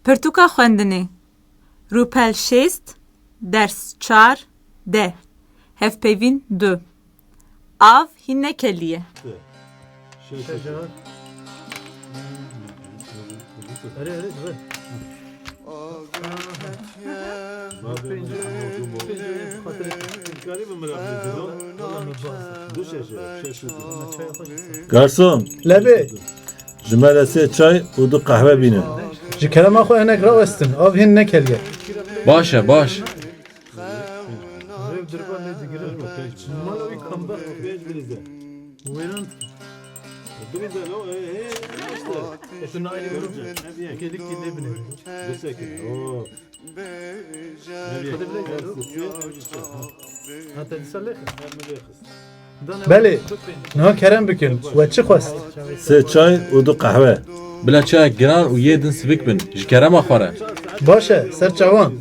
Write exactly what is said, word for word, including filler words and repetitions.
Pirtûka xwendinê. Rûpel şêst, ders çar, D. Hevpeyvîn du. Av hîn nekeliye. Şeş. Şeş, ha. Erê, erê, dibe. Garson. Lebê. Ji me re sê çay û du qehwe bînin. Ji kerema xwe hinek rawestin, av hîn nekeliye. Baş e, baş. Rêv diriba lê digirin. Mala wî kamber. Wêran. Birize lo, e, e, işte. Şuna aynı grup. Kelik ki ne bine. Bisekin. Oo. Hadi bile gel. Hatta disalek. Belê, niha kerem bikin, we çi xwest? Sê çay û du qehwe. Bila çayek giran û yê din sivik bin, ji kerema xwe re. Baş e, ser çavan.